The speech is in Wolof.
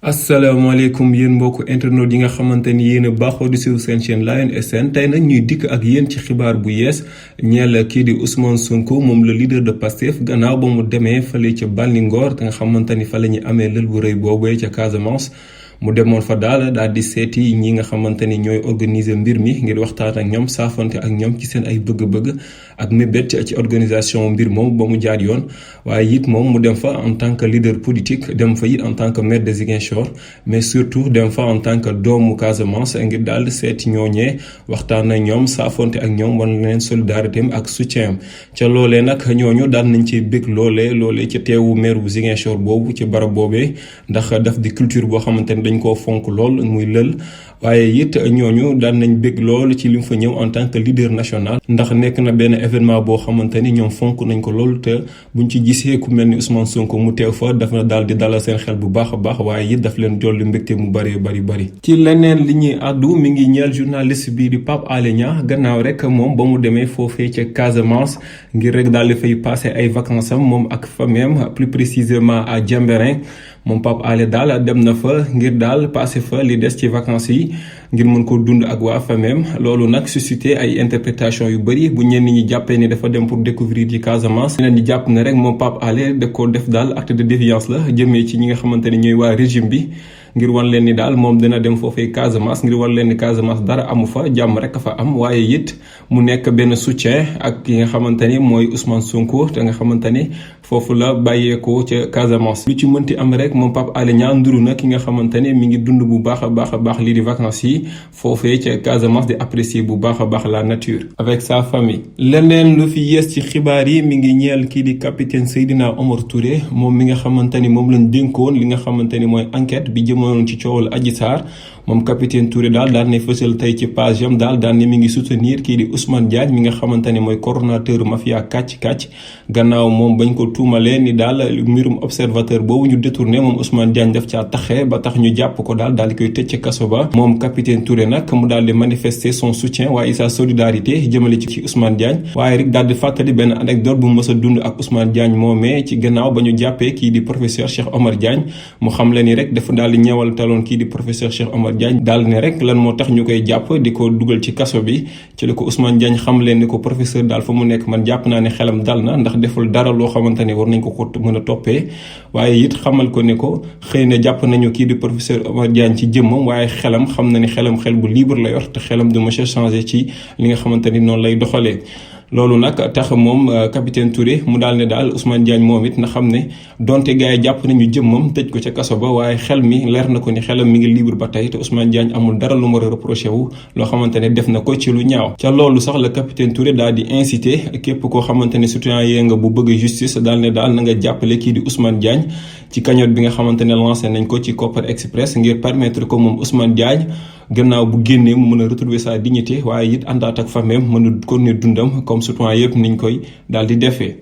asalaamaaleykum yéen mbokku internautes yi nga xamante ni yéen a baaxoo di suivre seen chaîne Lion SN tey nag ñuy dikk ak yéen ci xibaar bu yees ñeel kii di Ousmane Sonko moom le leader de Pastef gannaaw ba mu demee fële ca Balingor te nga xamante ni fa la ñu amee lël bu rëy boobee ca Casamance. mu demoon fa daal di seeti ñi nga xamante ni ñooy organiser mbir mi ngir waxtaan ak ñoom saafante ak ñoom ci seen ay bëgg-bëgg ak mébét ci organisation mbir moom ba mu jaar yoon waaye it moom mu dem fa en tant que leader politique dem fa it en tant que maire de Ziguinchor mais surtout dem fa en tant que doomu Casamance ngir daal di seeti ñooñee waxtaan ak ñoom saafante ak ñoom wan leen solidarité ak soutien am ca loolee nag ñooñu daal nañ ci bëgg loolee ca teewu maire bu Ziguinchor boobu ci barab boobee ndax daf di culture boo xamante ni dañ koo fonk lool muy lël waaye it ñooñu daan nañ bëgg lool ci li mu fa ñëw en tant que leader national ndax nekk na benn événement boo xamante ni ñoom fonk nañ ko lool te buñ ci gisee ku mel ni Ousmane Sonko mu teew fa daf na daal di dalal seen xel bu baax a baax waaye it daf leen jolli mbégte mu bari. ci leneen li ñuy àddu mi ngi ñeel journaliste bii di Pape Alé Niang gannaaw rek moom ba mu demee foofee ca Casamance ngir rek daal di fay passer ay vacances am moom ak famille plus précisément à Diembéring moom Pape Alé daal dem na fa ngir daal passé fa li des ci vacances yi ngir mën ko dund ak waa famem loolu nag suscité ay interprétation yu bëri bu ñenn ñi jàppee ni dafa dem pour découvrir ci Casamance ñeneen ñi jàpp ne rek moom Pape Alé da ko def daal acte de défiance la jëmee ci ñi nga xamante ni ñooy waa régime bi ngir wan leen ni daal moom dina dem foofee Casamance ngir wan leen ni Casamance dara amu fa jàmm rek a fa am waaye it mu nekk benn soutien ak ki nga xamante ni mooy Ousmane Sonko te nga xamante ni foofu la bàyyeekoo ca Casamance. lu ci mënti am rek moom Pape Alé Niang nduru na ki nga xamante ni mi ngi dund bu baax a baax lii di vacances yi foofee ca Casamance di apprécier bu baax a baax la nature avec sa famille. leneen lu fi yees ci xibaar yi mi ngi ñeel kii di capitaine Seydina Omar Touré moom mi nga xamante ni moom lañ dénkoon li nga xamante ni mooy enquête bi jëmoon ci coowal Adji Sarr moom capitaine Touré daal ne fësal tey ci page yam daal ne mi ngi soutenir kii di Ousmane Diagne mi nga xamante ni mooy coordonnateur mafia kàcc gannaaw moom bañ ko tuumalee ni daal mbirum observateur boobu ñu détourné moom Ousmane Diagne daf caa taxee ba tax ñu jàpp ko daal di koy tëj ci kaso ba moom capitaine Touré nag mu daal di manifester son soutien waaye sa solidarité jëmale ci Ousmane Diagne waaye rek daal di fàttali benn anecdote bu mës a dund ak Ousmane Diagne moomee ci gannaaw ba ñu jàppee kii di professeur Cheikh Omar Diagne mu xam le ni rek dafa daal di ñëwal taloon kii di professeur Cheikh Omar Diagne daal ne rek lan moo tax ñu koy jàpp di ko dugal ci kaso bi ci la ko Ousmane Diagne xam leen ni ko professeur daal fa mu nekk man jàpp naa ne xelam dal na ndax deful dara loo xamante ne war nañ ko mën a toppee waaye it xamal ko ne ko xëy na jàpp nañu kii di professeur Omar Diagne ci jëmmam waaye xelam xam na ni xel bu libre la yor te xelam du monsieur changé ci li nga xamante ni noonu lay doxalee. loolu nag tax moom capitaine Touré mu daal ne daal Ousmane Diagne moom it na xam ne donte gars yi jàpp nañu jëmmam tëj ko ca kaso ba waaye xel mi leer na ko ni xelam mi ngi libre ba tey te Ousmane Diagne amul dara lu mar a reproché wu loo xamante ne def na ko ci lu ñaaw. ca loolu sax la capitaine Touré daal di incité képp koo xamante ne citoyen nga bu bëgg justice daal ne daal na nga jàppale kii di Ousmane Diagne ci cagnotte bi nga xamante ne lancé nañ ko ci Kopar Express ngir permettre ko moom Ousmane Diagne gannaaw bu génnee mu mën a retrouver sa dignité waaye it àndaat ak famille mën a continuer dundam comme citoyen yëpp niñ koy daal di defee.